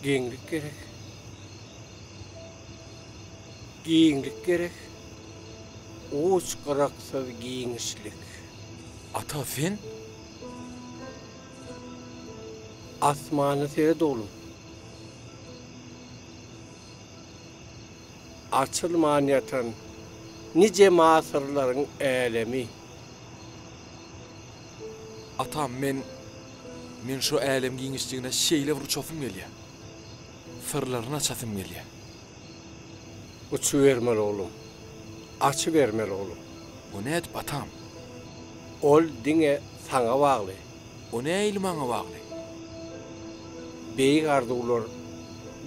Giňlik gerek. Giňlik gerek. Uç-gyraksyz giňişlik. Ata, sen? Asmana seret oglum. Açylman ýatan nijeme asyrlaryň älemi. Atam, men, men şo älem giňişligine şeýle bir uçasym gelýär. Syrlaryny açasym gelýär. Uçubermeli oglum. Açybermeli oglum. O nädip, atam? Ol diňe saňa bagly. O nähili maňa bagly? Beýik arzuwlar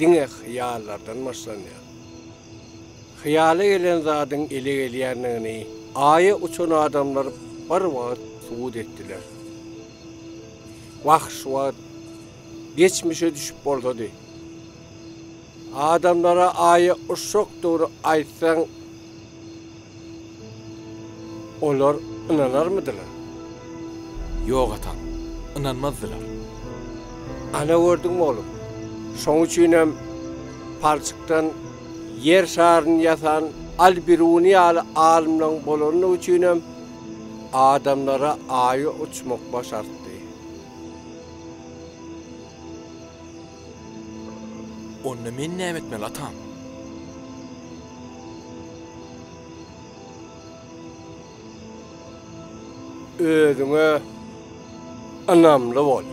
diňe hyýallardan başlanýar. Hyýala gelen zadyň ele gelýändigini Aýa uçan adamlar bir wagt subut etdiler. Wah, şu wagt geçmişe düşüp bolsady. Adamlara Aýa uçjakdygyny aýtsaň, olar ynanarmydylar? Ýok, atam, ynanmazdylar. Ana gördüňmi, oglum? Şoň üçinem palçykdan Ýer şaryny ýasan Al-Biruny ýaly alymlaryň bolandygy üçinem adamlara Aýa uçmak başartdy. Onda men näme etmeli, atam? Özüňe ynamly bol.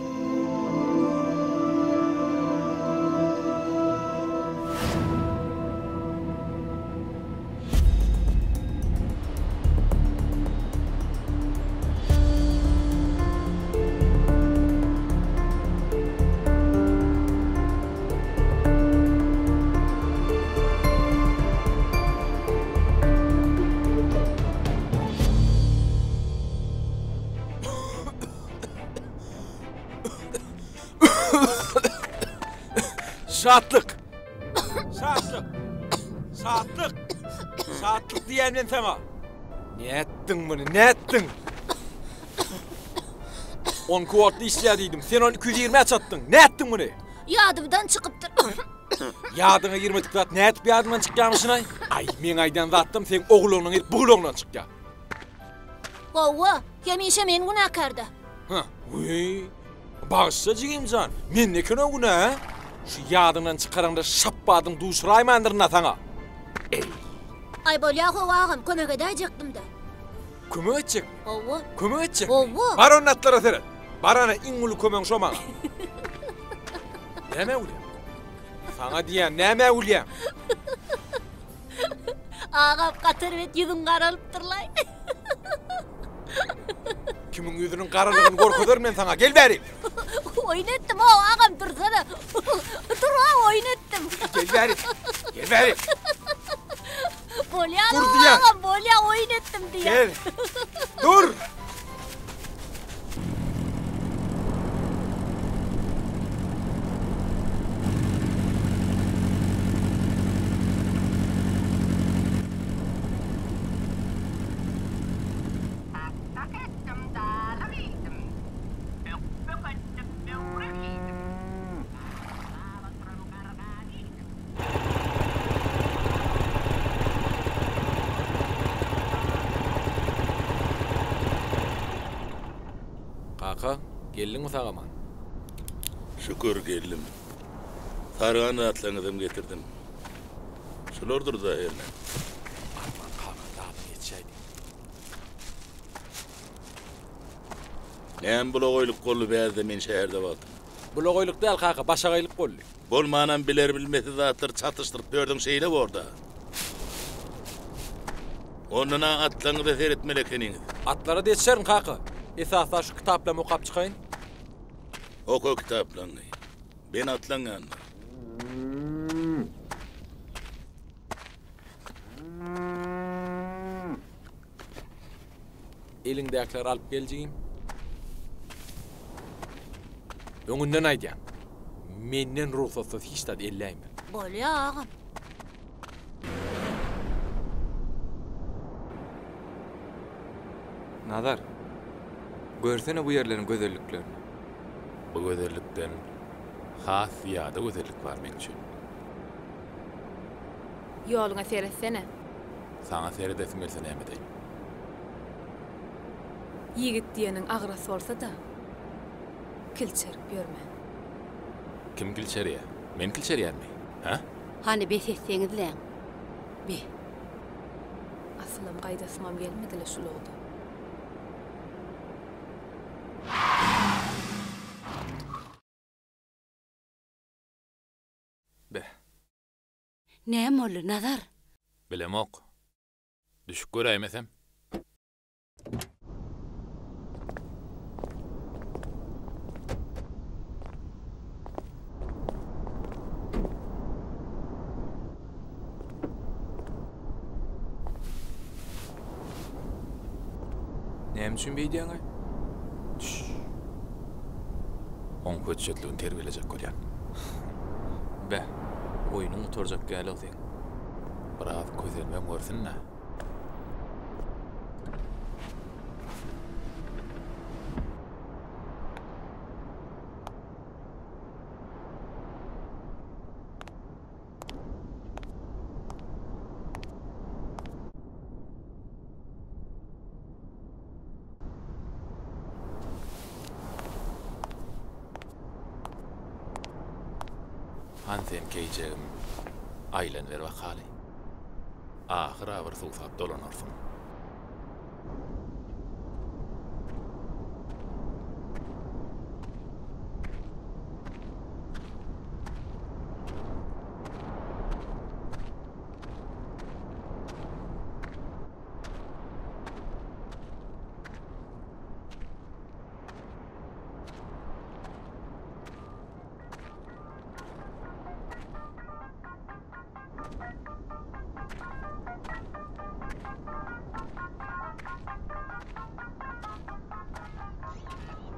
Şatlyk! Şatlyk! Şatlyk! Şatlyk diýýän men saňa! Nätdiň muny, nätdiň? 12 woltly işleýär diýdim. Sen ony 220-ä çatdyň. Nätdiň muny? Ýadymdan çykypdyr. Ýadyňa girmedik zat nädip ýadyňdan çykýarmyşyn-aý? Aý, meň aýdan zatlarym seň o gulagyňdan girip bu gulagyňdan çykýar. Hawa, hemişe men günäkär-dä. Hä, wiý. Bagyşla jigim jan, mende eken-ow günä, hä? Şu ýadyňdan çykaraňda şapbadyň duşuraýmandyryn-a saňa. Eý. Aý bolýa-how agam, kömek edäýjekdim-dä. Kömek etjekmi? Hawa. Kömek etjekmi? Hawa. Bar onda atlara seret. Bar ana iň uly kömegiň şo maňa. Nämä gülýäň? Saňa diýýän, nämä gülýäň? Agam gaty erbet ýüzüň garalypdyrlaý. Kimiň ýüzüniň garalygyny görkezerin men saňa. Gel bäri. Oýun etdim, o agam dursana. Dur, oýun etdim. Gel bäri. Gel bäri. Bolýar Dur diýýän. agam, bolýar, oýun etdim diýýän. Gel. Dur. Tak-tak etdim, dalyk iýdim. Bök-bök etdim, böwrek iýdim. Garbap oturan gargany iýdim. Kaka, geldiňmi sag-aman? Şükür, geldim. Sargan zatlaryňyzam getirdim. Şulardyr-da hernä. Arman kaka, dadyň ýetişäýdi. Näme bulagaýlyk boldy bärde men şäherde wagtym? Bulagaýlyk däl kaka, başagaýlyk boldy. Bolmanam biler-bilmesiz zatlary çatyşdyryp ýördüň şeýle borda. Ondan-a atlaryňyza seretmeli ekeniňiz. Atlara-da ýetişerin, kaka. Esasy-a şu kitaplarymy okap çykaýyn. Oka kitaplaryňy. Ben atlaň ýanynda. Eliňdäkileri alyp gel jigim. Öňünden aýdýan. Menden rugsatsyz hiç zat elläýme. Bolýa agam. Nazar, görsene bu ýerleriň gözelliklerini. Bu gözellikden has zyýada gözellik bar meň üçin. Ýoluňa seretsene. Saňa seredesim gelse näme edeýin? Ýigit diýeniň agras bolsa-da, kilçerip ýörme. Kim kilçerýär? Men kilçerýänmi? Hä? Hany bes etseňizläň. Be. Asylam gaýdasymam gelmedi-le şulagda. Be. Näme boldy, Nazar? Bilemok. Düşüp göräýmesem. Näme üçin beýdýäň-aý? Düş. Oň hötjetligini terbiýelejek bolýan. Beh, oýnuň gutarjak däl-ow seň. Biraz kösenmem görsün-dä. Han sen keýjegim, aýlanyber bakaly. Ahyr-a bir suwsap dolanarsyň.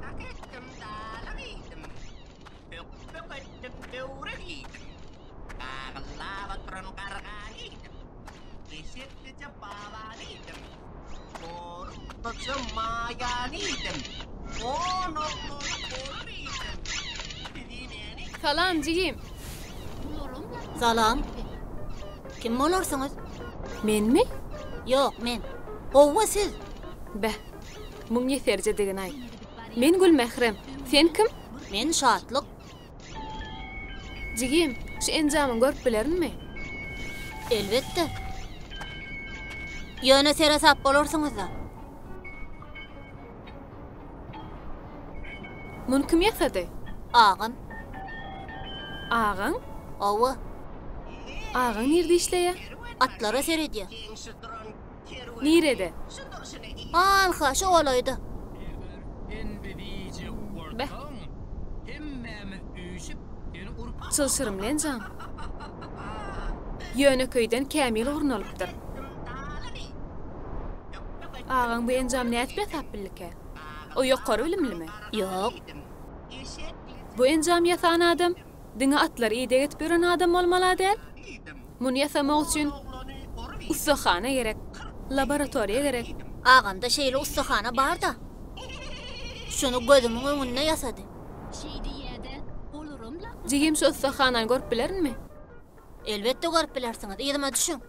Tak etdim, dalyk iýdim. Bök-bök etdim, böwrek iýdim. Gagyllap oturan gargany iýdim. Eşeklije babany iýdim. Gorkmaja maýany iýdim. On oglany orup iýdim. Sizi meni. Salam jigim. Salam. Kim bolarsyňyz? Menmi? Ýok, men. Howwa siz. Beh, muň ýeserjedigini-aý. Men Gülmährem. Sen kim? Men Şatlyk. Jigim, şu enjamyňy görüp bilerinmi? Elbetde. Ýöne seresap bolarsyňyz-da. Muny kim ýasady? Agam. Agaň? Hawa. Agaň nirde işleýär? Atlara seredýär. Nirede? Anha, şu golaýda. Beh. Çylşyrymly enjam. Ýönekeýden kämil gurnalypdyr. Agaň bu enjamy nädip ýasap bildikä? O ýokary bilimlimi? Ýok. Bu enjamy ýasan adam diňe atlary ideg edip ýören adam bolmal-a däl? Muny ýasamak üçin ussahana gerek, laboratoriýa gerek. Agamda şeýle ussahana bar-da. Şuny gözümiň öňünde ýasady. Jigim şu ussahanany görüp bilerinmi? Elbetde görüp bilersiňiz. Yzyma düşüň.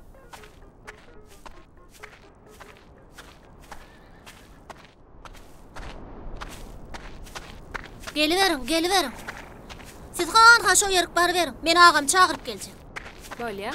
Geliberiň, geliberiň. Siz hanha şo ýerik baryberiň. Men agamy çagyryp geljek. Bolýa.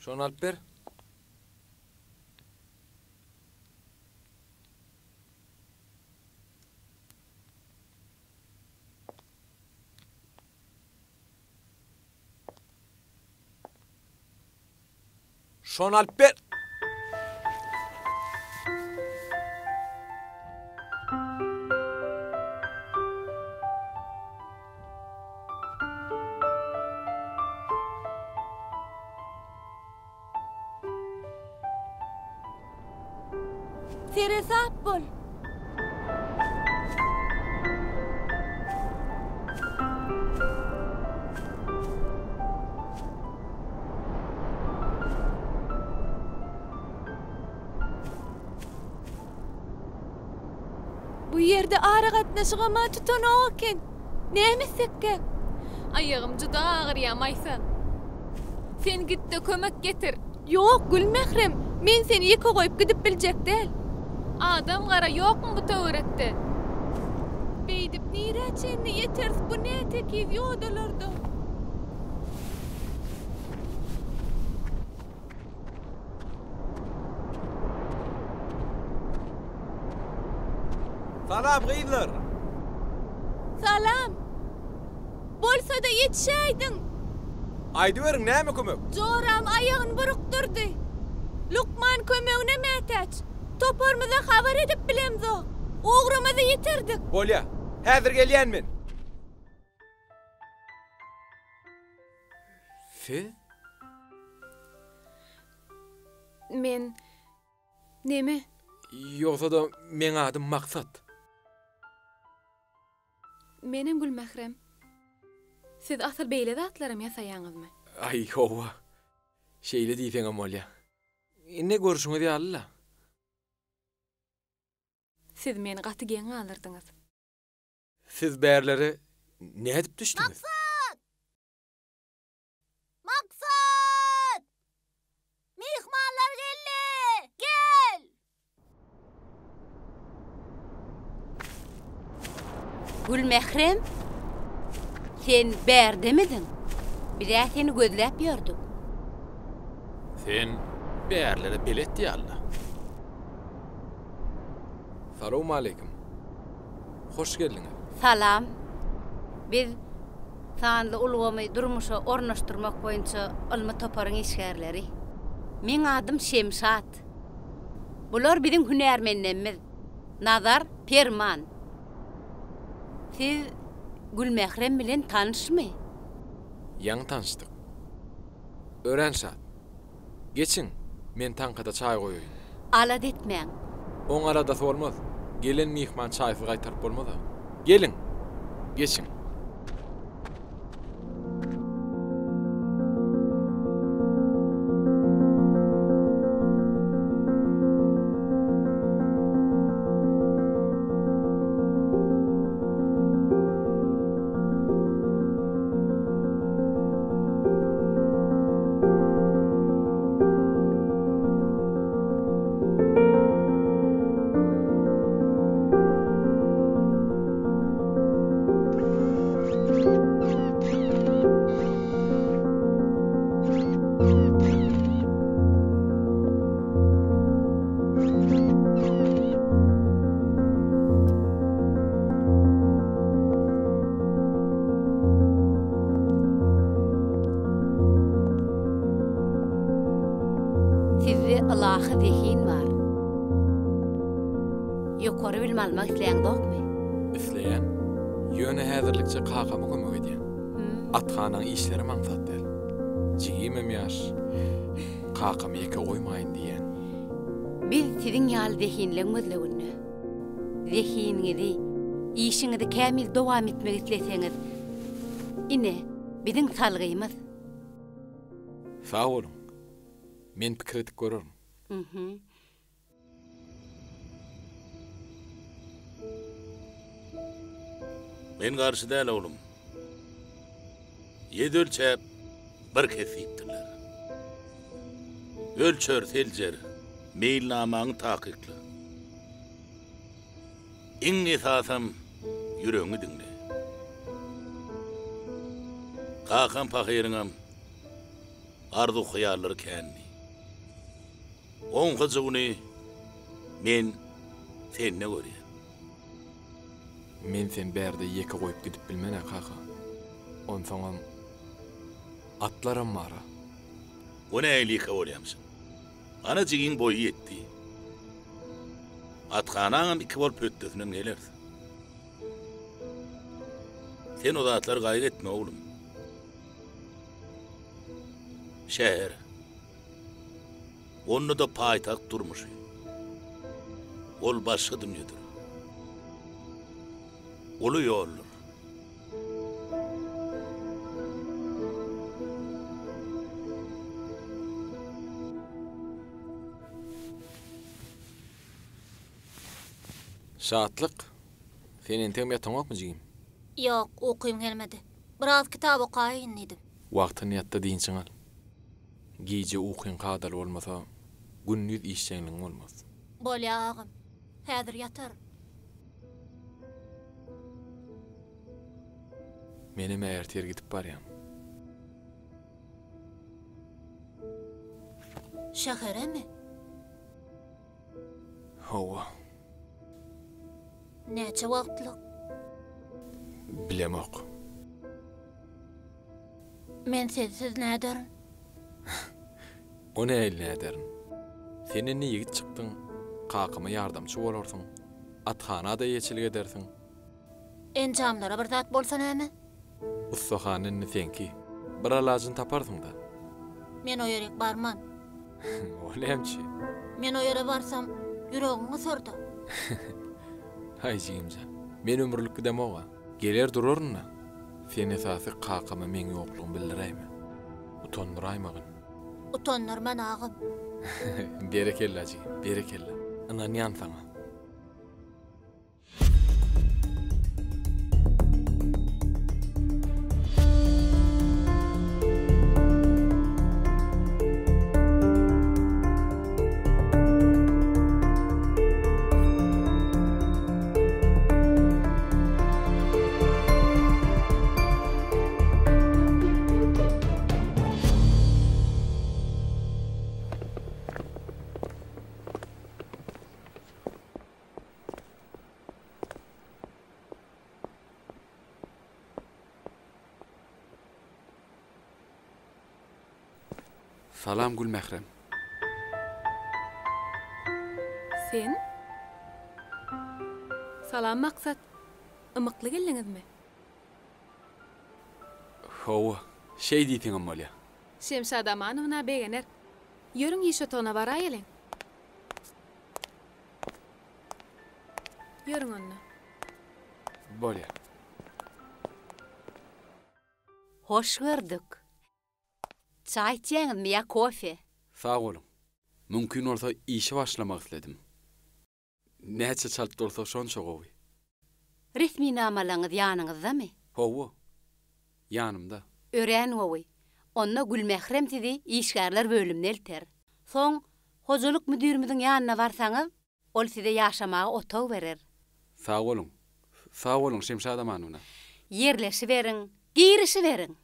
Şony alyp ber. Şony alyp ber. Seresap bol. Bu ýerde aragatnaşygam-a tutanok eken. Näme etsekkäk? Aýagym juda agyrýar, Maýsa. Sen git-de kömek getir. Ýok, Gülmährem, men seni ýeke goýup gidip biljek däl. Adam-gara ýokmy bu töwerekde? Beýdip nirä çenli ýeteris bu nätekiz ýodalarda? Salam gyzlar! Salam! Bolsa-da ýetişäýdiň. Aýdyberiň, näme kömek? Joram aýagyny burukdyrdy. Lukman kömegine mätäç. Toparymyza habar edip bilemzok. Ugrumyzy ýitirdik. Bolýa. Häzir gelýän men. Siz? Men Neme? Ýogsa-da meň adym Maksat. Menem Gülmährem. Siz asyl beýle zatlaram ýasaýaňyzmy? Aý, hawa. Şeýle diýseňem bolýa. Ine görşüňiz ýaly-la. Siz meni gaty geň galdyrdyňyz. Siz bärlere nädip düşdüňiz? Maksat! Maksat! Myhmanlar geldi! Gel! Gülmährem, sen bärdemidiň? Biz-ä seni gözläp ýördük. Sen bärlere belet ýaly-la. Salowmaleýkim. Hoş geldiňiz. Salam. Biz sanly ulgamy durmuşa ornaşdyrmak boýunça ylmy toparyň işgärleri. Meň adym Şemşat. Bular biziň hünärmenlemmiz, Nazar, Perman. Siz Gülmährem bilen tanyşmy? Ýaňy tanyşdyk. Örän şat. Geçiň, men taňkada çaý goýaýyn. Alada etmäň. Oň aladasy bolmaz. Gelen myhman çaýsyz gaýtaryp bolmaz-a. Geliň, geçiň. Sizde ylahy zehin bar. Ýokary bilim almak isleýäňzokmy? Isleýän. Ýöne häzirlikçe kakama kömek edýän. Athanaň işlerem aňsat däl. Jigimem ýaş. Kakamy ýeke goýmaýyn diýýän. Biz siziň ýaly zehinleň gözleginde. Zehiniňizi, işiňizi kämil dowam etmek isleseňiz, ine, biziň salgymyz. Sag boluň. Men pikir edip görerin. Men garşy däl oglum. Ýedi ölçäp, bir kes diýipdirler. Ölçer, seljer, meýilnamaňy takykla. Iň esasam ýüregiňi diňle. Kakam pahyryňam. Arzuw-hyýallary kändi. Oň hyjuwyny men sende görýän. Men seni bärde ýeke goýup gidip bilmen-ä, kaka. Onsoňam atlaram bar-a. O nähili-hä bolýamyşyn? Ana jigiň boýy ýetdi. Athanaňam iki bolup hötdesinden geleris. Sen o zatlary gaýgy etme, oglum. Şäher. Onda-da paýtagt durmuşy. Ol başga dünýedir. Uly ýoldur. Şatlyk, sen entegem ýataňokmy jigim? Ýok, ukym gelmedi. Biraz kitap okaýyn diýdim. Wagtynda ýat-da dynjyňy al. Gije ukyň kadaly bolmasa, gündiz işjeňligiň bolmaz. Bolýa agam. Häzir ýataryn. Menem ertir gidip barýan. Şäheremi? Hawa. Näçe wagtlyk? Bilemok. Men sensiz näderin? O nähili näderin? Sen indi ýigit çykdyň, kakama ýardamçy bolarsyň, athana-da eýeçilik edersiň. Enjamlara bir zat bolsa näme? Ussahana indi seňki. Bir alajyny taparsyň-da. Men o ýerik barman. O näme üçin? Men o ýere barsam, ýüregiň gysar-da. Haý, jigimjan, men ömürlik gidemog-a. Geler duraryn-da. Sen esasy kakama meň ýoklugymy bildiräýme. Utandyraýmagyn. Utandyrman, agam. Berekella, jigim, berekella. Ynanýan saňa. Salam Gülmährem. Sen? Salam Maksat. Ymykly geldiňizmi? Hawa, şeý diýseňem bolýa. Şemşat Amanowna begener. Ýörüň iş otagyna baraýalyň. Ýörüň onda. Bolýa. Hoş gördük. Çaý içýäňizmi ýa kofe? Sag boluň. Mümkin bolsa işe başlamak isledim. Näçe çalt bolsa şonça gowy. Resminamalaryňyz ýanyňyzdamy? Hawa. Ýanymda. Örän gowy. Onda Gülmährem sizi işgärler bölümine elter. Soň hojalyk müdirimiziň ýanyna barsaňyz, ol size ýaşamaga otag berer. Sag boluň. Sag boluň, Şemşat Amanowna. Ýerleşiberiň, girişiberiň.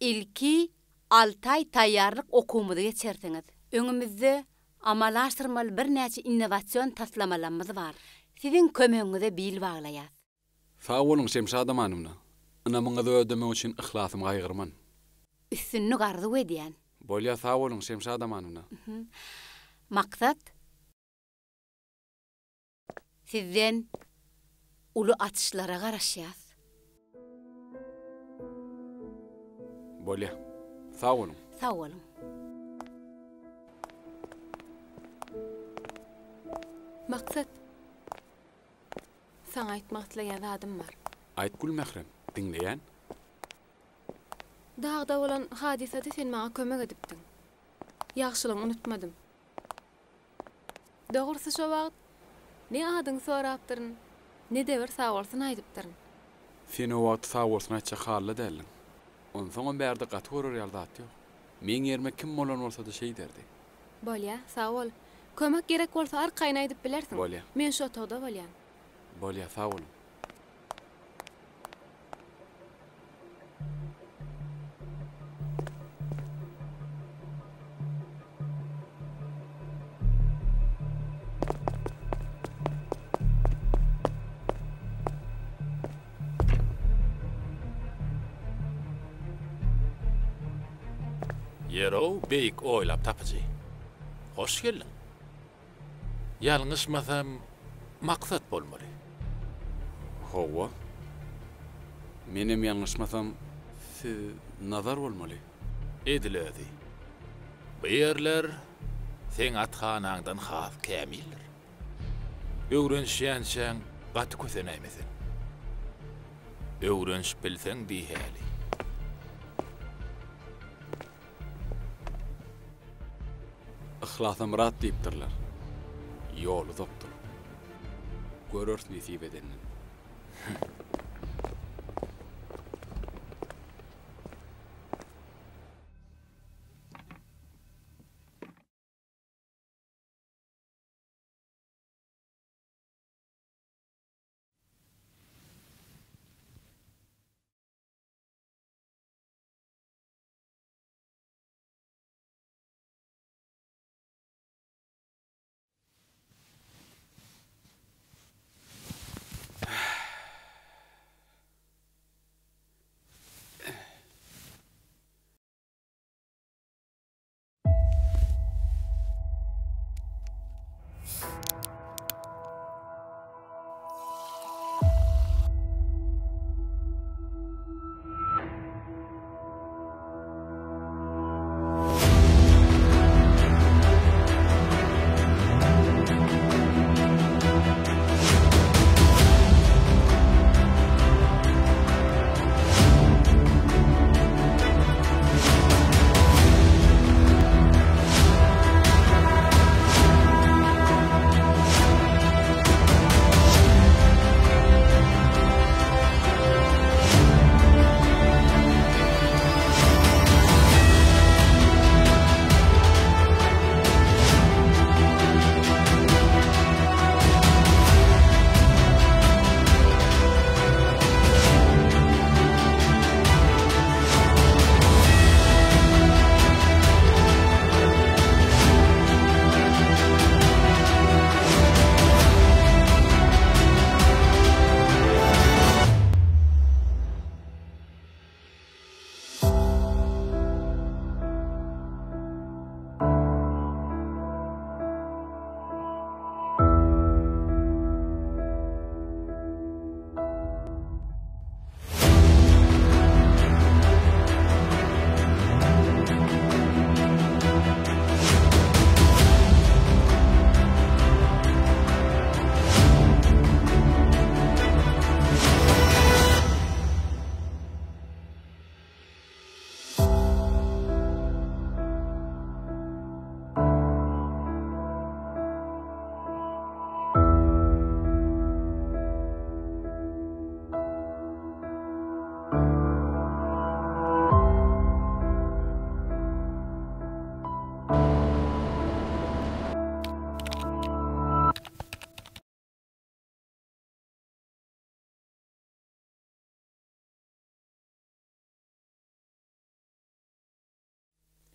Ilki alty aý taýýarlyk okuwymyzy geçersiňiz. Öňümizde amala aşyrmaly birnäçe innowasion taslamalarymyz bar. Siziň kömegiňize bil baglaýas. Sag boluň, Şemşat Amanowna. Ynamyňyzy ödemek üçin yhlasymy gaýgyrman. Üstünlik arzuw edýän. Bolýa, sag boluň, Şemşat Amanowna. Maksat, Sizden uly açyşlara garaşýas. Bolýa. Sag boluň. Sag boluň. Maksat, saňa aýtmak isleýän zadym bar. Aýt Gülmährem, diňleýän. Dagda bolan hadysada sen maňa kömek edipdiň. Ýagşylygyňy unutmadym. Dogrusy şo wagt ne adyňy sorapdyryn, ne-de bir sagbolsun aýdypdyryn. Sen o wagt sagbolsun aýtjak halda däldiň. Onsoňam bärde gaty görer ýaly zat ýok. Meň ýerime kim bolan bolsa-da şeýderdi. Bolýa, sag bol. Kömek gerek bolsa arkaýyn aýdyp bilersiň. Bolýa. Men şu otagda bolýan. Bolýa, sag boluň. Ýerow beýik oýlap tapyjy. Hoş geldiň. Ýalňyşmasam Maksat bolmaly. Hawa. Menem ýalňyşmasam siz Nazar bolmaly. Edil özi. Bu ýerler seň athanaňdan has kämildir. Öwrenişýänçäň gaty kösenäýme sen. Öwrenişip bilseň diý häli. Yhlasa myrat diýipdirler. Ýol uzakdyr. Göreris nesip edenden.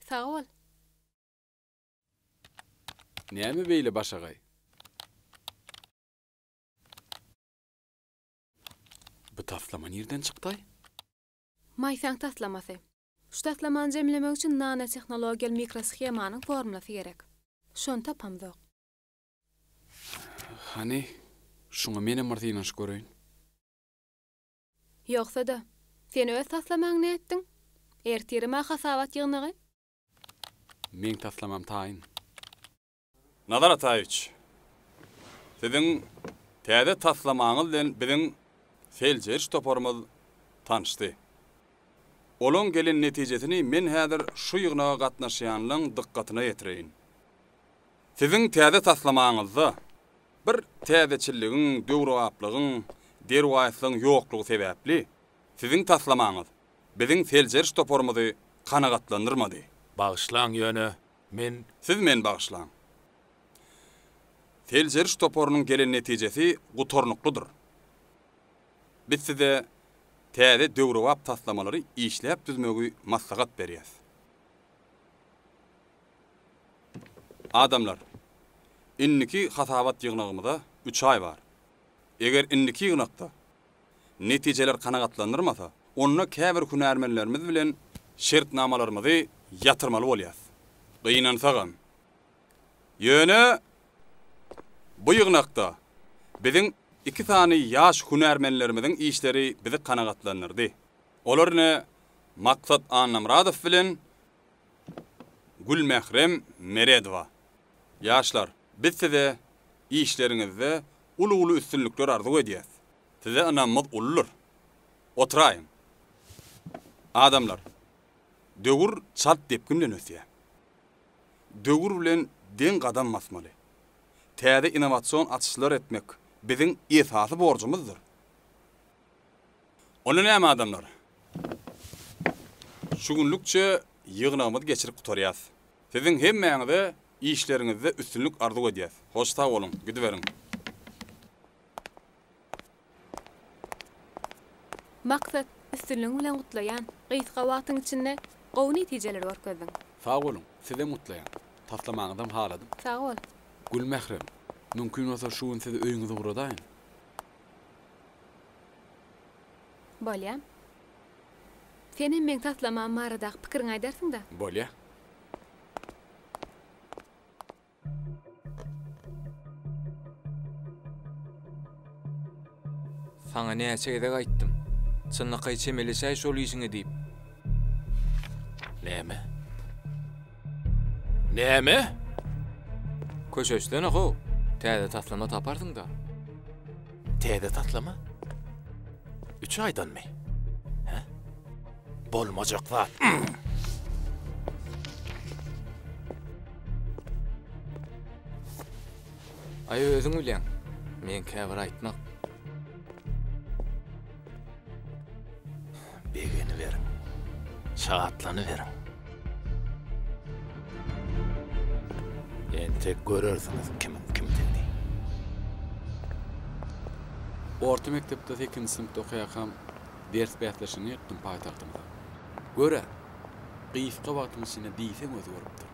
Sag bol. Näme beýle başagaý? Bu taslama nirden çykdaý? Maýsaň taslamasy. Şu taslamany jemlemek üçin nanotehnologiýaly mikroshemanyň formulasy gerek. Şony tapamzok. Hany, şuňa menem bir synanyşyp göreýin. Ýogsa-da, sen öz taslamaňy nätdiň? Ertirem-ä hasabat ýygnagy. Meň taslamam taýyn. Nazar Ataýewiç, siziň täze taslamaňyz bilen biziň seljeriş toparymyz tanyşdy. Olaň gelen netijesini men häzir şu ýygnaga gatnaşýanlaň dykgatyna ýetireýin. Siziň täze taslamaňyzda bir täzeçilligiň, döwrebaplygyň, derwaýyslygyň ýoklugy sebäpli, siziň taslamaňyz biziň seljeriş toparymyzy kanagatlandyrmady. Bagyşlaň, ýöne men. Siz meni bagyşlaň. Seljeriş toparynyň gelen netijesi gutarnyklydyr. Biz size täze döwrebap taslamalary işläp düzmegi maslahat berýäs. Adamlar, indiki hasabat ýygnagymyza üç aý bar. Eger indiki ýygnakda netijeler kanagatlandyrmasa, onda käbir hünärmenlerimiz bilen şertnamalarymyzy. ýatyrmaly bolýas. Gynansagam. Ýöne bu ýygnakda biziň iki sany ýaş hünärmenlerimiziň işleri bizi kanagatlandyrdy. Olar ine Maksat Annamyradow bilen Gülmährem Meredowa. Ýaşlar, biz size işleriňizde uly-uly üstünlikler arzuw edýäs. Size ynamymyz uludyr. Oturaýyň. Adamlar, döwür çalt depgin bilen ösýär. Döwür bilen deň gadam basmaly. Täze innowasion açyşlar etmek biziň esasy borjumyzdyr. Onda näme adamlar? Şu günlükçe ýygnagymyzy geçirip gutarýas. Siziň hemmäňize işleriňizde üstünlik arzuw edýäs. Hoş sag boluň, gidiberiň. Maksat, üstünligiň bilen gutlaýan. Gysga wagtyň içinde gowy netijeleri görkezdiň. Sag boluň, sizem gutlaýan. Taslamaňyzam haladym. Sag bol. Gülmährem, mümkin bolsa şu gün sizi öýüňize ugradaýyn. Bolýa. Senem meň taslamam baradaky pikiriňi aýdarsyň-da. Bolýa. Saňa näçe gezek aýtdym. Çynlakaý çemeleşäý şol işiňe diýip. Näme? Näme? Köşeşsene how. Täze taslama taparsyň-da. Täze taslama? Üç aýdanmy? Hä? Bolmajak zat. Aý özüň bilýäň. Meňkä bir aýtmak. Begeniberiň. Şatlanyberiň. Entek görersiňiz kimiň kimdigini. Orta mekdepde sekizinji synpda okaýarkam ders bäsleşigine gitdim paýtagtymyza. Gör-ä, gysga wagtyň içinde diýseň özgeripdir.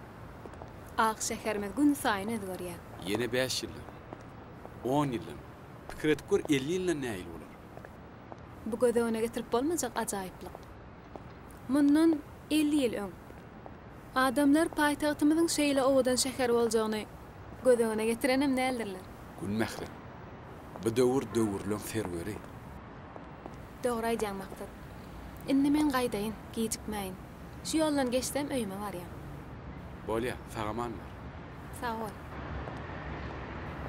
Ak şäherimiz günsaýyn özgerýär. Ýene bäş ýyldan, on ýyldan, pikir edip gör, 50 ýyldan nähili bolar? Bu göz öňüne getirip bolmajak ajaýyplyk. Mundan 50 ýyl öň, adamlar paýtagtymyzyň şeýle owadan şäher boljagyny göz öňüne getirenem däldirler. Gün mährem. Bu döwür döwürleň serweri. Dogry aýdýaň Maksat. Indi men gaýdaýyn, gijikmäýin. Şu ýoldan geçsem öýüme barýan. Bolýa, sag-aman bar. Sag bol.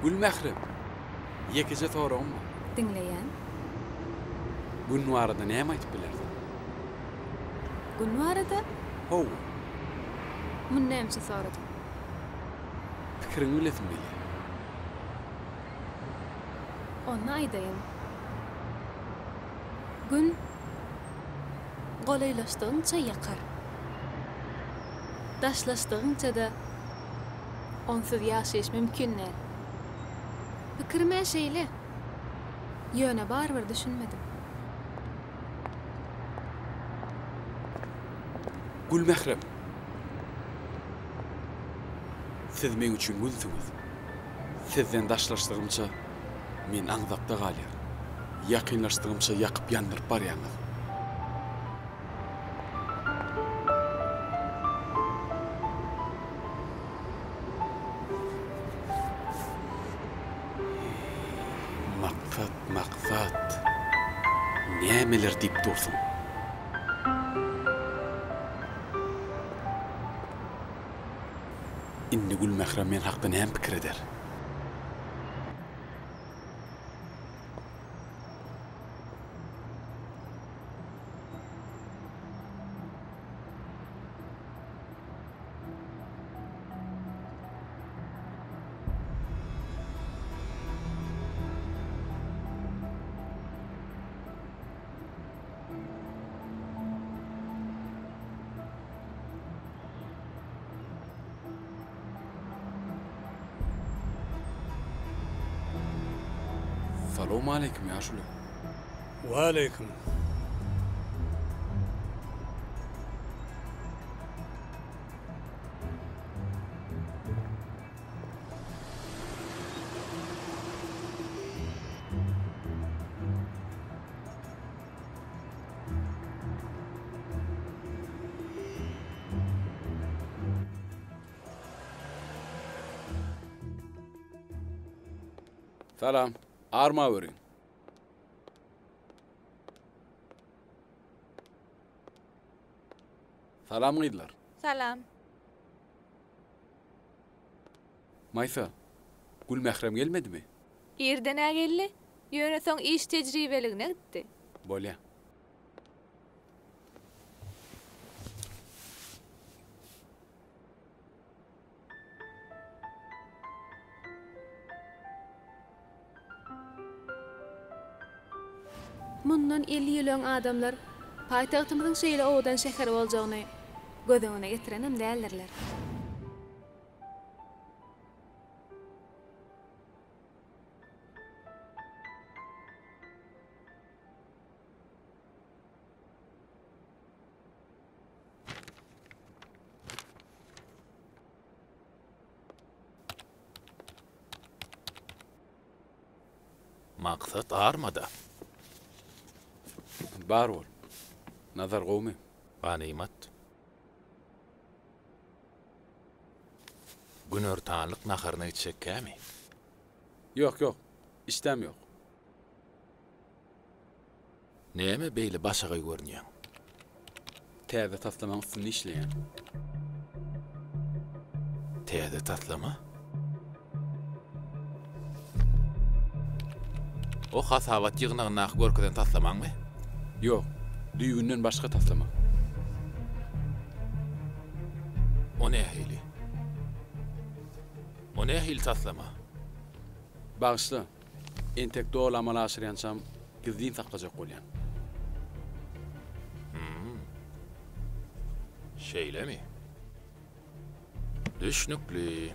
Gülmährem, ýekeje soragym bar. Diňleýän. Gün barada näme aýdyp bilersiň? Gün barada? Hawa. Muny näme üçin soradyň? Pikiriňi bilesim gelýär. Onda aýdaýyn. Gün golaýlaşdygyňça ýakar. Daşlaşdygyňça-da onsuz ýaşaýyş mümkin däl. Pikirim-ä şeýle. Ýöne barybir düşünmedim. Gülmährem! Siz meň üçin Günsüňiz. Sizden daşlaşdygymça men aňzakda galýan. Ýakynlaşdygymça ýakyp ýandyryp barýaňyz. Maksat, Maksat. Nämeler diýip dursuň? Indi Gülmährem men hakda näme pikir eder? Salowmaleýkim ýaşuly. Waleýkim. Salam. Armaweriň. Salam gyzlar. Salam. Maýsa, Gülmährem gelmedimi? Irden-ä geldi, ýöne soň iş tejribeligine gitdi. Bolýa. Mundan 50 ýyl öň adamlar paýtagtymyzyň şeýle owadan şäher boljagyny göz öňüne getirenem däldirler. Maksat armada. Bar bol. Nazar gowmy? Ganymat. Günortanlyk naharyna gitjek kämi? Ýok, ýok. Işdäm ýok. Näme beýle başagaý görünýäň? Täze taslamaň üstünde işleýän. Täze taslama? O hasabat ýygnagyndaky görkezen taslamaňmy? Ýok, düýbünden başga taslama. O nähili? O nähili taslama? Bagyşla, entek doly amala aşyrýançam gizlin saklajak bolýan. Hum. Şeýlemi? Düşnükli.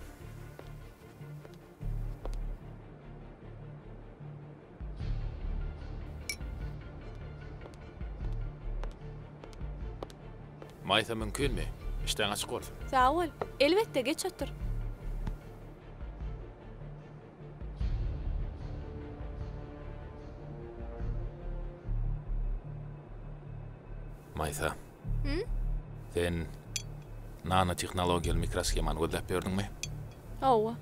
Maýsa mümkinmi? Işdäň açyk bolsun. Sag bol. Elbetde, geç otur. Maýsa. Hü? Sen nanotehnologiýaly mikroshemany gözläp ýördüňmi? Hawa.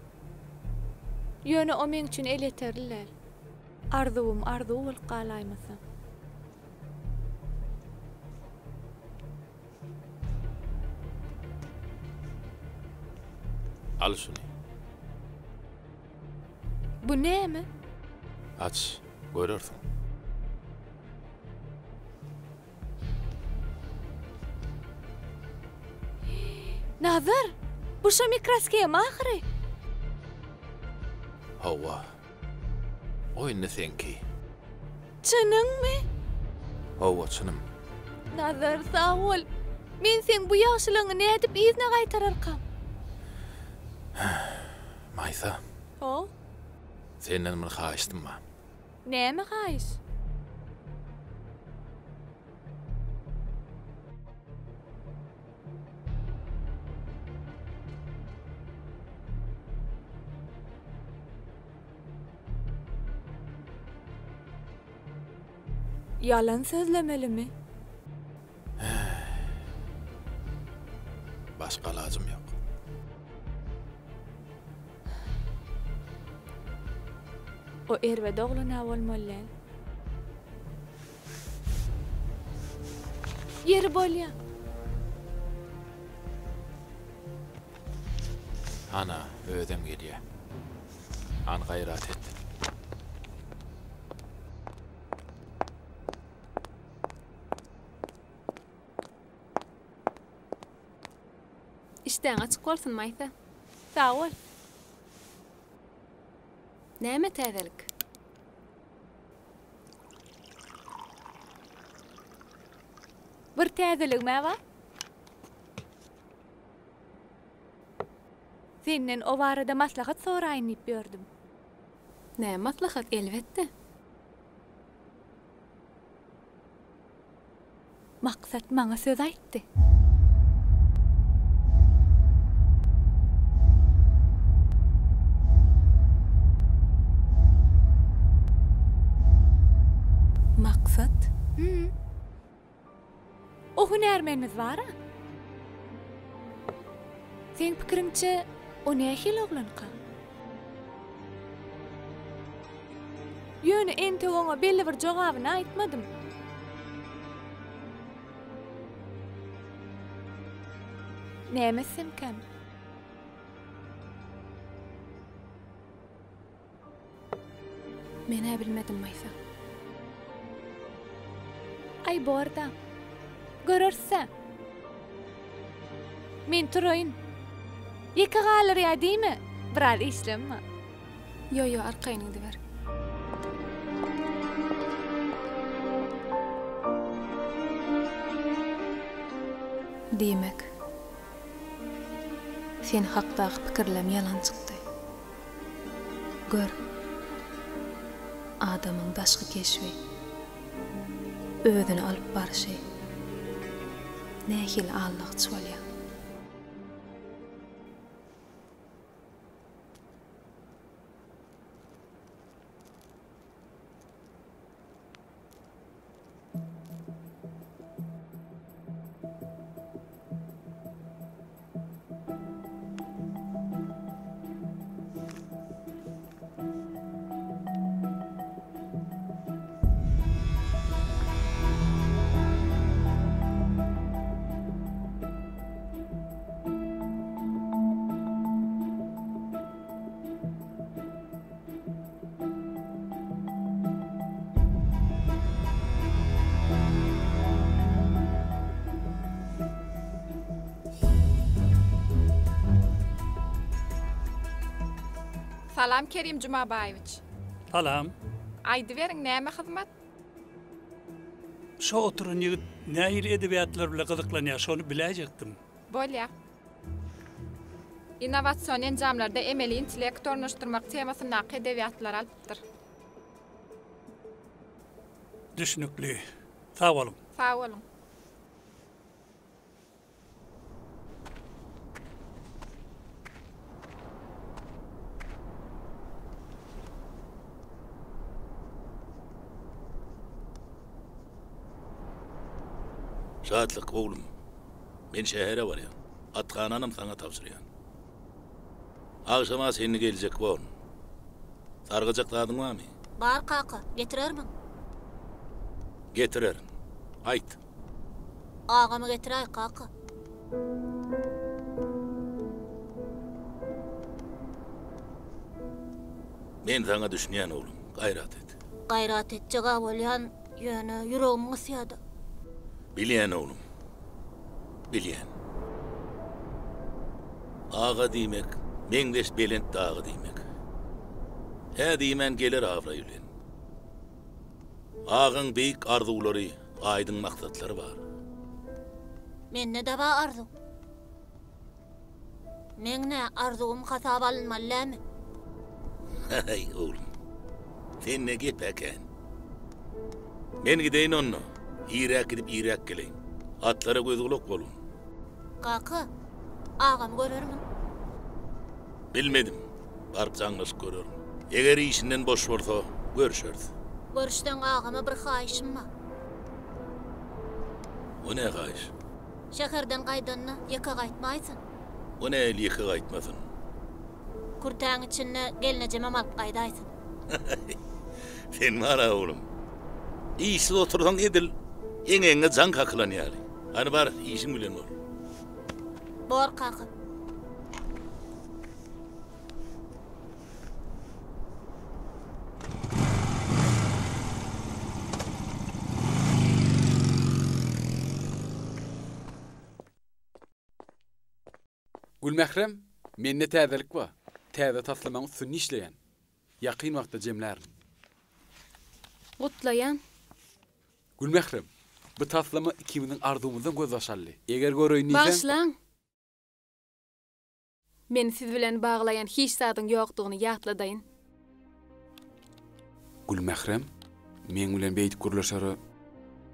Ýöne o meň üçin elýeterli däl. Arzuwym arzuw bolup galaýmasa. Al şuny. Bu näme? Aç, görersiň. Nazar, bu şo mikroshema ahyry. Hawa. O indi seňki. Çynyňmy? Hawa, çynym. Nazar, sag bol. Men seň bu ýagşylygyňy nädip yzyna gaýtararkam? Maýsa. Ho? Senden bir haýyştym bar. Näme haýyş? Ýalan sözlemelimi? Başga alajym ýok. O erbet oglan-a bolmaly däl. Ýeri bolýa. Ana, özem gelýä. Hany gaýrat et. Işdäň açyk bolsun, Maýsa. Sag bol. Näme täzelik? Bir täzeligim-ä bar. Senden o barada maslahat soraýyn diýip ýördüm. Näme maslahat, elbetde. Maksat maňa söz aýtdy. Maksat? Hü. O hünärmenimiz bar-a. Seň pikiriňçe, o nähili oglanka? Ýöne entek oňa belli bir jogabyny aýtmadym. Näme etsemkäm? Men-ä bilmedim, Maýsa. Aý, bor-da. Göreris-dä. Men turaýyn. Ýeke galyrýa diýme, biraz işlem bar. Ýo, ýo, arkaýyn gidiber. Diýmek, sen hakdaky pikirlem ýalan çykdy. Gör, adamyň daşky keşbi, özüni alyp barşy nähili aldagyç bolýar. Salam Kerim Jumabaýewiç. Salam. Aýdyberiň näme hyzmat? Şo oturan ýigit nähili edebiýatlar bile gyzyklanýar şony biläýjekdim. Bolýa. Innowasion enjamlarda emeli intellekt ornaşdyrmak temasyndaky edebiýatlary alypdyr. Düşnükli. Sag boluň. Sag boluň. Şatlyk, oglum. Men şähere barýan. Athananam saňa tabşyrýan. Agşama çenli geljek borun. Sargajak zadyň barmy? Bar kaka, getirermiň? Getirerin. Aýt. Agamy getiräý kaka. Men saňa düşünýän oglum. Gaýrat et. Gaýrat etjeg-ä bolýan, ýöne ýüregim gysýa-da. Bilýän oglum. Bilýän. Aga diýmek, meňzeş belent daga diýmek. Hä diýmän geler abraý bilen. Agaň beýik arzuwlary, aýdyň maksatlary bar. Mende-de bar arzuw. Meň nä, arzuwym hasaba alynmaly dälmi? Haý, oglum. Sende gep-ä kän. Men gideýin onda. Irräk gidip, irräk geleýin. Atlara göz-gulak boluň. Kaka, agamy görermiň? Bilmedim. Baryp jaňlaşyp görerin. Eger işinden boş bolsa, görüşeris. Görüşseň agama bir haýyşym bar. O nä haýyş? Şäherden gaýdanda ýeke gaýtmaýsyn. O nähili ýeke gaýtmasyn? Kürtäň içinde gelnejemem alyp gaýdaýsyn. Sen bar-a oglum. Işsiz otursaň edil eňegiňe jaň kakylan ýaly. Hany bar, işiň bilen bol. Bor kaka. Gülmährem, mende täzelik bar. Täze taslamaň üstünde işleýän. Ýakyn wagtda jemlärin. Gutlaýan. Gülmährem, bu taslama ikimiziň arzuwymyzdan gözbaş aldy. Eger göreýin diýseň. Bagyşlaň. Meni siz bilen baglaýan hiç zadyň ýokdugyny ýatladaýyn. Gülmährem, meň bilen beýdip gürleşere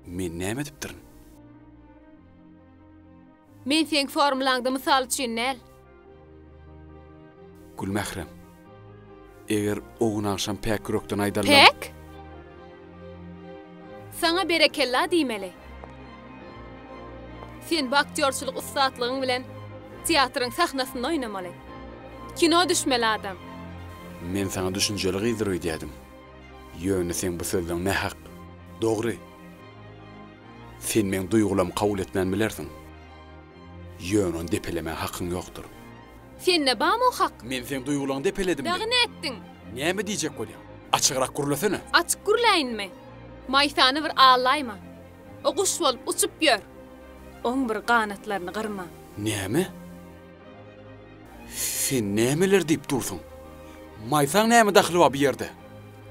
men näme edipdirin? Men seň formulaňda mysal üçin däl. Gülmährem, eger o gün agşam päk ýürekden aýdanlarym. Päk? Saňa berekella diýmeli. Sen bu aktýorçylyk ussatlygyň bilen teatryň sahnasynda oýnamaly. Kino düşmeli adam. Men saňa düşünjeli gyzdyr öýdýädim. Ýöne seň bu sözleň nähak. Dogry. Sen meň duýgulamy kabul etmän bilersiň. Ýöne ony depelemäge hakyň ýokdur. Sende bamy o hak? Men seň duýgulaňy depeledimmi? Dagy nätdiň? Näme diýjek bolýaň? Açygrak gürlesene. Açyk gürläýinmi? Maýsany bir allaýma. O guş bolup uçup ýör. Oň bir ganatlaryny gyrma. Näme? Sen nämeler diýip dursuň? Maýsaň näme dahyly bar bu ýerde?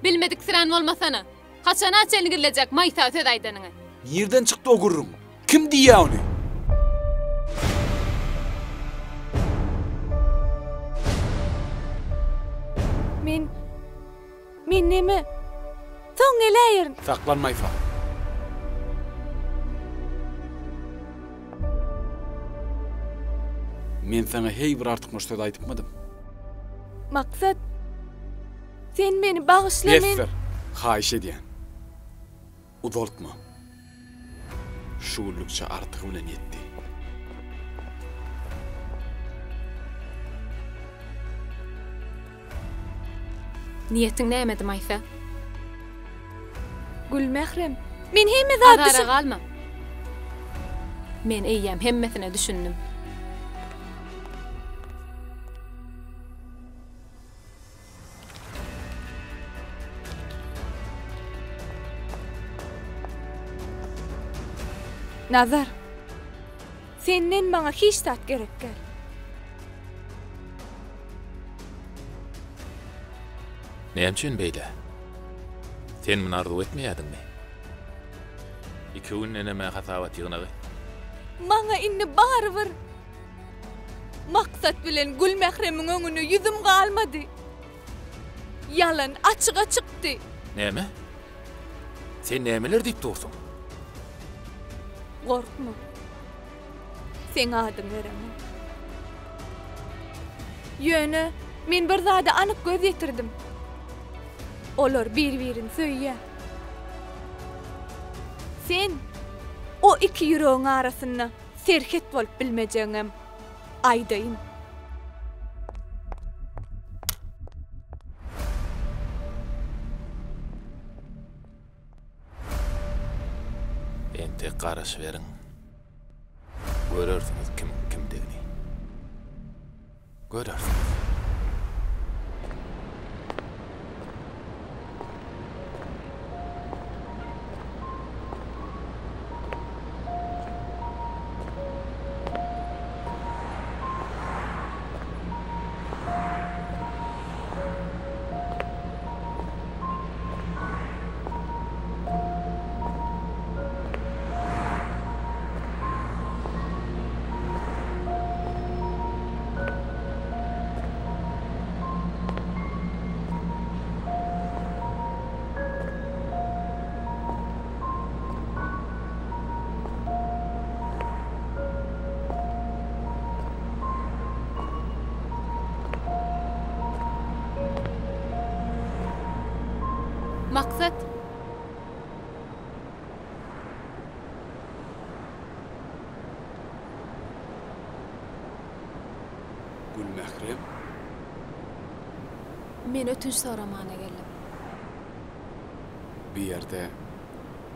Bilmediksirän bolmasana. Haçana çenli gizlejek Maýsa söz aýdanyňy? Nirden çykdy o gürrüň? Kim diýýä ony? Men Men neme? Soň geläýerin. Saklan Maýsa. Men saňa heý bir artykmaç söz aýdypmydym? Maksat, sen meni bagyşla men. Besdir, haýyş edýän. Uzaltma. Şu günlükçe artygy bilen ýetdi. Niýetiň nämedi, Maýsa? Gülmährem, men hemme zat Azara galma. Men eýýäm hemmesine düşündim. Nazar, senden maňa hiç zat gerek däl. Näme üçin beýle? Sen muny arzuw etmeýärdiňmi? Iki gündenem-ä hasabat ýygnagy. Maňa indi barybir. Maksat bilen Gülmähremiň öňünde ýüzüm galmady. Ýalan açyga çykdy. Näme? Sen nämeler diýip dursuň? Gorkma. Seň adyňy beremok. Ýöne men bir zada anyk göz ýetirdim. Olar bir-birini söýýär. Sen o iki ýüregiň arasynda serhet bolup bilmejegiňem aýdaýyn. Entek garaşyberiň. Görersiňiz kimiň kimdigini. Görersiňiz. Maksat. Gülmährem. Men ötünç soramana geldim. Bu ýerde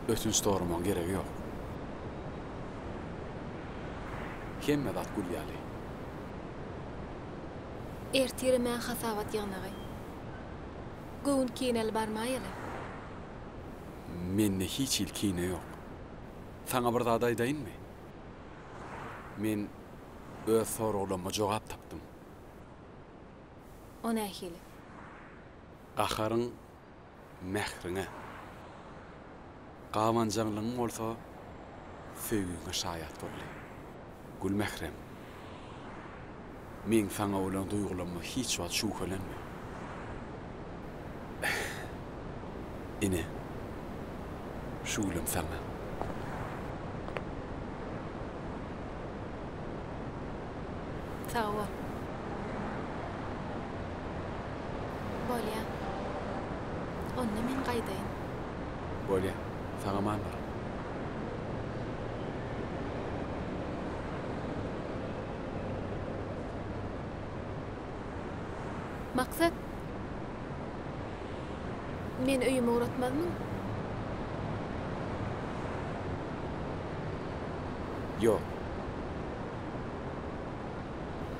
ötünç soramagyň geregi ýok. Hemme zat gül ýaly. Ertire meň hasabat ýygnagy. Göwün kineli barmaýaly. Mende hiç hili kine ýok. Saňa bir zat aýdaýynmy? Men öz soraglaryma jogap tapdym. O nähili? Gaharyň mähriňe, gabanjaňlygyň bolsa söýgiňe şaýat boldy. Gülmährem, meň saňa bolan duýgularyma hiç wagt şübhelenme. Ine, şu gülem saňa. Sag bol. Bolýa. Onda men gaýdaýyn. Bolýa. Sag-aman bar. Maksat. Meni öýüme ugratmazmyň? Ýok.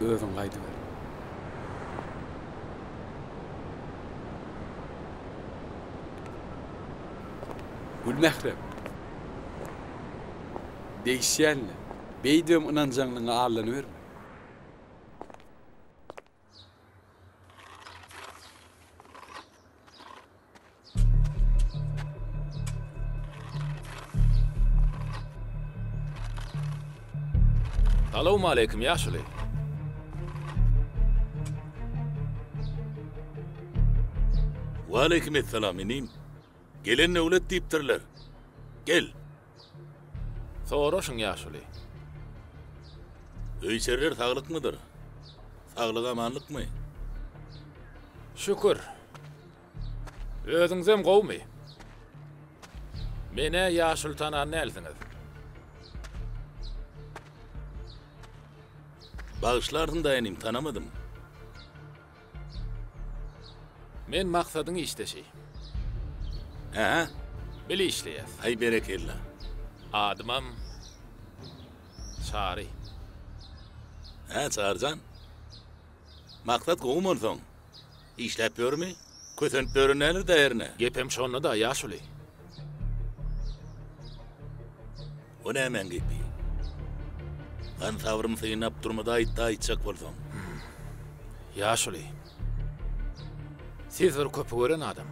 Özüň gaýdyber. Gülmährem. Degişýän-le. Beýdibem ynanjaňlygyňa allanyberme. Salowmaleýkim, ýaşuly. Waleýkim essalam, inim. Gelen döwlet diýipdirler. Gel. Soraşyň, ýaşuly. Öý-içeriler saglykmydyr? Saglyk-amanlykmy? Şükür. Özüňizem gowumy? Men-ä ýaşuly tanan dälsiňiz. Bagyşlarsyň-da inim, tanamadym. Men Maksadyň işdeşi. Hä? Bile işleýäs. Aý berekella. Adymam Çary. Hä, Çaryjan. Maksat gowumy onsoň? Işläp ýörmi? Kösenip ýören däldir-dä hernä? Gepem şonda-da, ýaşuly. O nämäň gepi? Gan sabrym synap durmada aýtda aýtjak bolsaň. Ýaşuly. Siz bir köpi gören adam.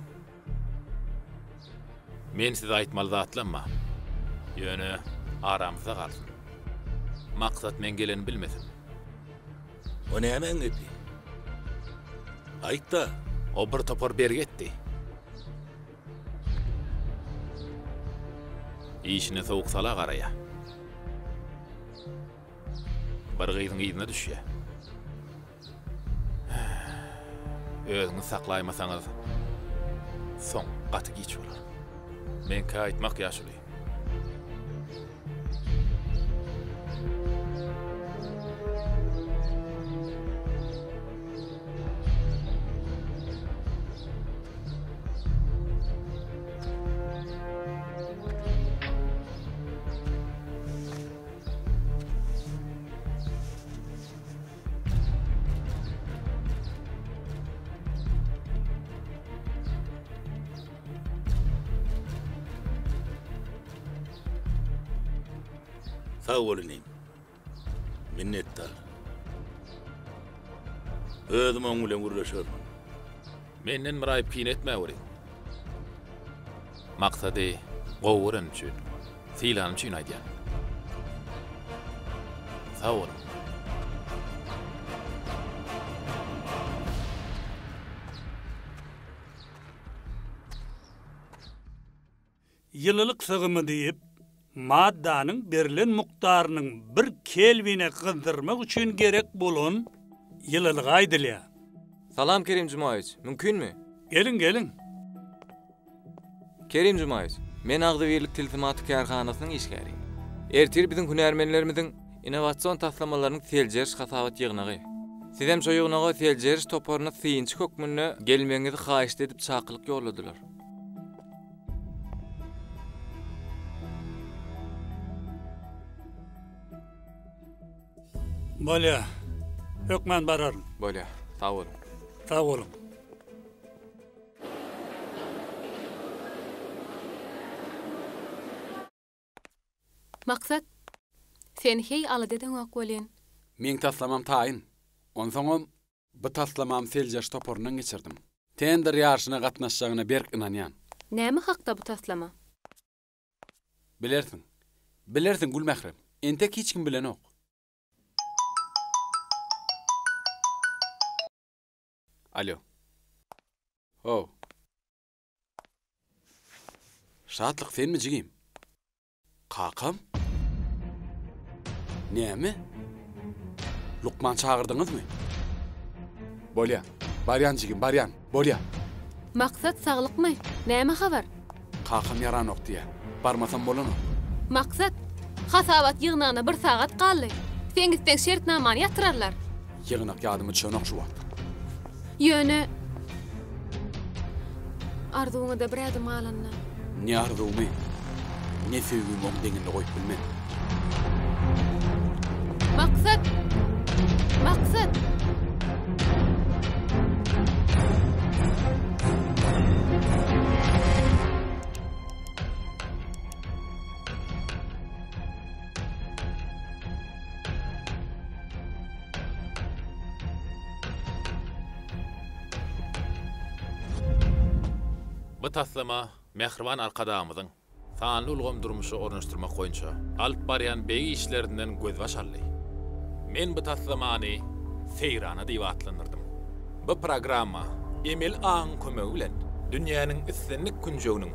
Men size aýtmaly zatlam bar. Ýöne aramyzda galsyn. Maksat meň geleni bilmesin. O nämäň gepi? Aýt-da. O bir topar bergi etdi. Işine sowuk-sala garaýar. Bir gyzyň yzyna düşýär. Özüňizi saklaýmasaňyz, soň gaty giç bolar. Meňkä aýtmak ýaşuly. Sag bol inim. Minnetdar. Özüm oň bilen gürleşerin. Menden bir aýyp kine etmäweriň. Maksady gowy görenim üçin, sylanym üçin aýdýan. Sag boluň. Ýylylyk sygymy diýip, maddanyň berlen mukdarynyň bir kelwine gyzdyrmak üçin gerek bolan ýylylyga aýdylýar. Salam Kerim Jumaýewiç, mümkinmi? Geliň, geliň. Kerim Jumaýewiç, men Agzybirlik tilsimaty kärhanasynyň işgäri. Ertir biziň hünärmenlerimiziň innowasion taslamalarynyň seljeriş hasabat ýygnagy. Sizem şo ýygnaga seljeriş toparyna synçy hökmünde gelmegiňizi haýyşt edip çakylyk ýolladylar. Bolýa. Hökman bararyn. Bolýa. Sag boluň. Sag boluň. Maksat, sen heý alada edeňok welin. Meň taslamam taýyn. Onsoňam bu taslamamy seljeriş toparyndan geçirdim. Tender ýaryşyna gatnaşjagyna berk ynanýan. Näme hakda bu taslama? Bilersiň. Bilersiň, Gülmährem. Entek hiç kim bilenok. Alo. How. Şatlyk senmi jigim? Kakam? Näme? Lukman çagyrdyňyzmy? Bolýa. Barýan jigim, barýan. Bolýa. Maksat saglykmy? Näme habar? Kakam ýaranok diýýä. Barmasam bolanok. Maksat, hasabat ýygnagyna bir sagat galdy. Sen gitseň şertnamany ýatyrarlar. Ýygnak ýadyma düşenok şu wagt. Ýöne. Arzuwyňa-da bir ädim galanda. Ne arzuwymy, ne söýgimi oň deňinde goýup bilmen. Maksat! Maksat! Bu taslama mähriban Arkadagymyzyň sanly ulgamy durmuşa ornaşdyrmak boýunça alyp barýan beýik işlerinden gözbaş aldy. Men bu taslamany Seýrana diýip atlandyrdym. Bu programma emeli aňyň kömegi bilen dünýäniň islendik künjeginiň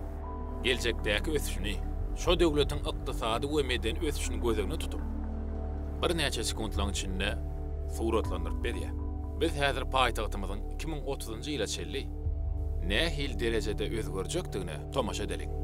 geljekdäki ösüşini, şo döwletiň ykdysady we medeni ösüşini göz öňünde tutup, birnäçe sekuntlaryň içinde suratlandyryp berýär. Biz häzir paýtagtymyzyň 2030-njy ýyla çenli nähili derejede özgerjekdigine tomaşa edeliň.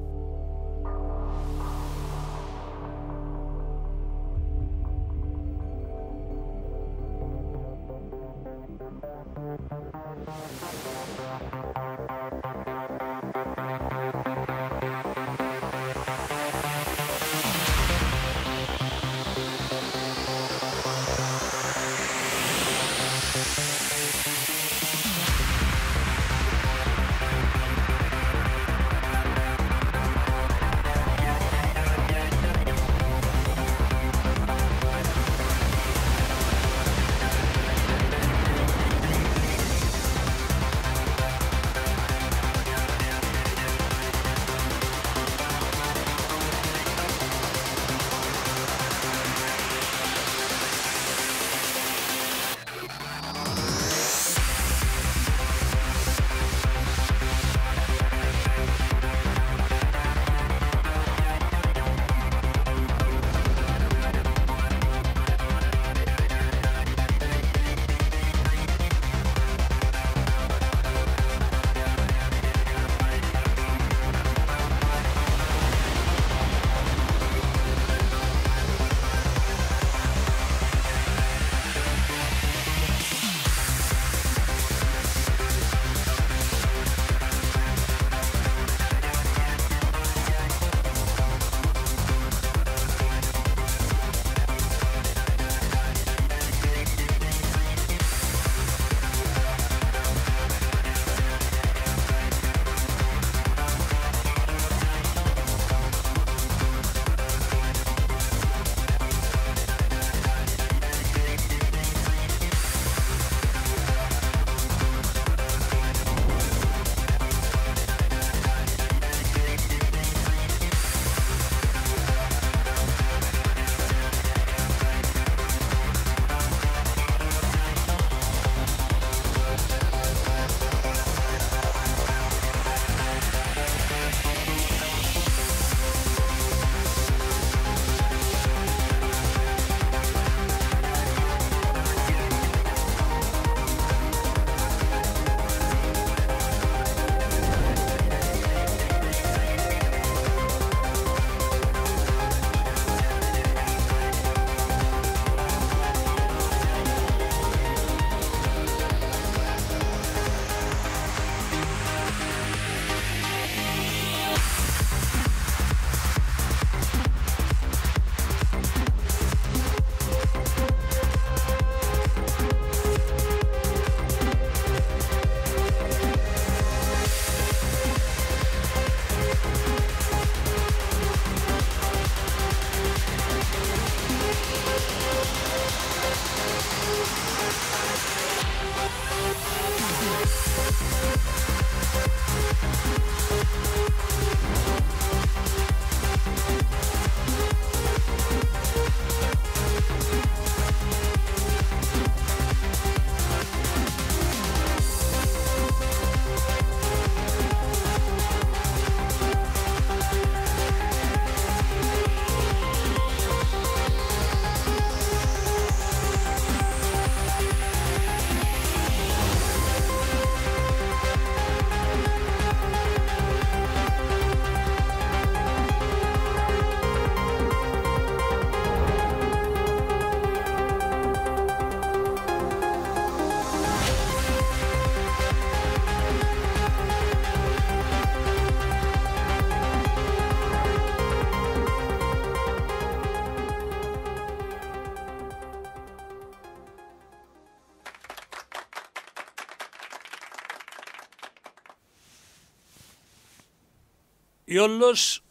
Ýoldaş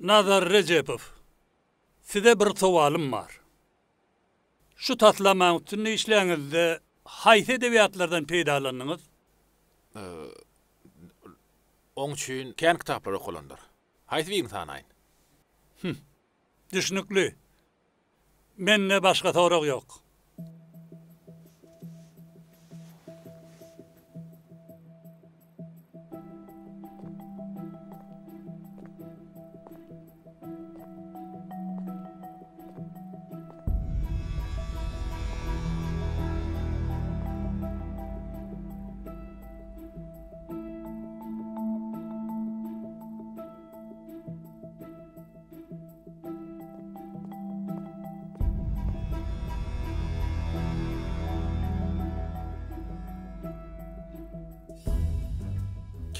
Nazar Rejepow, size bir sowalym bar. Şu taslamaň üstünde işläňizde haýsy edebiýatlardan peýdalandyňyz? Oň üçin kän kitaplar okalandyr. Haýsy birini sanaýyn? Hüm. Düşnükli. Mende başga sorag ýok.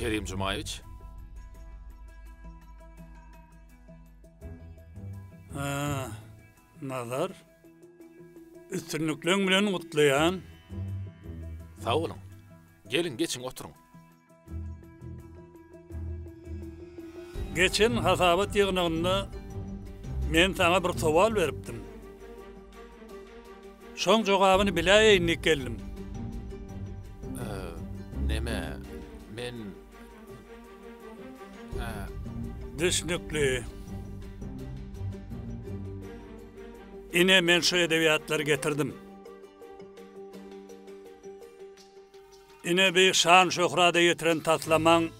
Kerim Jumaýewiç. Ha, Nazar. Üstünlikleň bilen gutlaýan. Sag boluň. Geliň, geçiň, oturyň. Geçen hasabat ýygnagynda men saňa bir sowal beripdim. Şoň jogabyny biläýeýin diýip geldim. Neme, men... Düşnükli. Ine, men şu edebiýatlary getirdim. Ine bi şan-şöhrada ýetiren taslamaň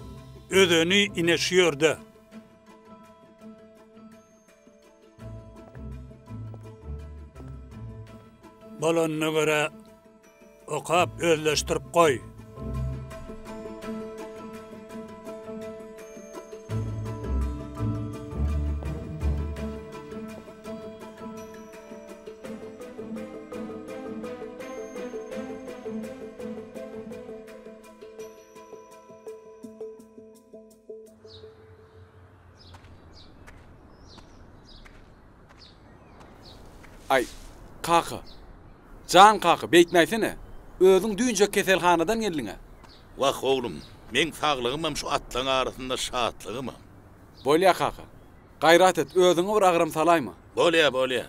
özeni ine şu ýerde. Bolanyna görä okap özleşdirip goý. Aý, kaka. Jan kaka, beýtmäýsene. Özüň düýnjek keselhanadan geldiň-ä. Wah, oglum, meň saglygymam şu atlaň arasynda şatlygymam. Bolýa, kaka. Gaýrat et, özüňe bir agram salaýma. Bolýa, bolýa.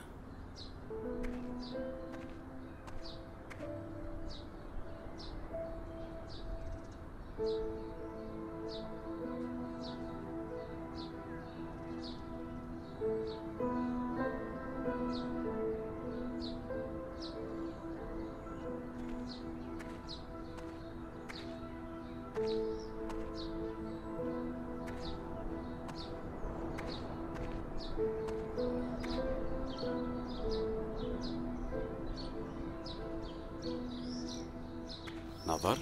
Nazar,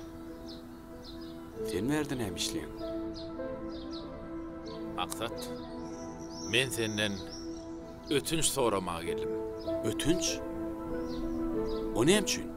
sen bärde näme işleýäň? Maksat, men senden ötünç soramaga geldim. Ötünç? O näme üçin?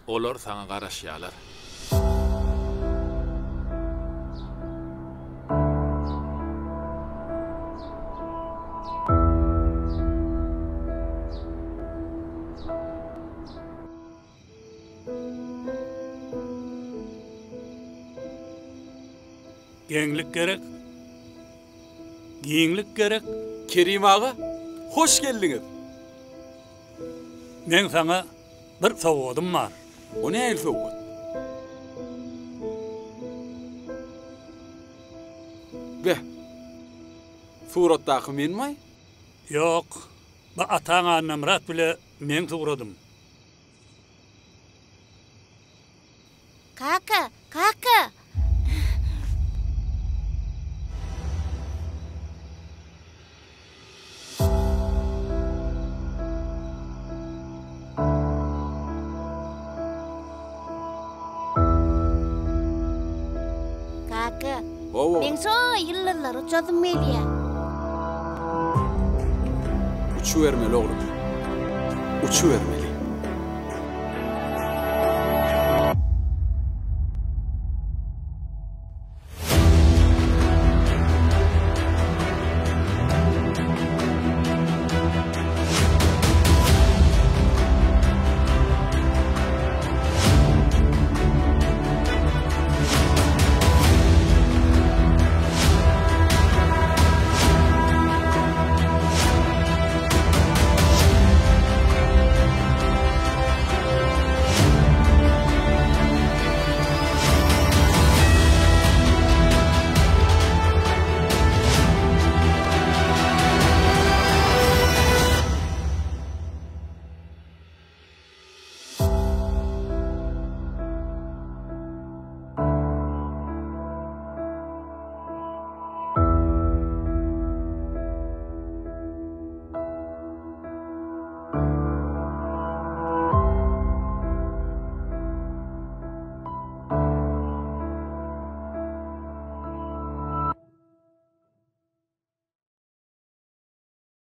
Olar saňa garaşýarlar. Geňlik gerek. Giňlik gerek. Kerim aga, hoş geldiňiz! Meň saňa bir sowgadym bar. O nähili sowgat? Beh, suratdaky menmaý? Ýok, bu ataň Annamyrat bile meň suradym. Kaka, kaka! Kaka, Hawa. meň şo ýyldyzlara uçasym gelýär. Uçubermeli oglum. uçubermeli.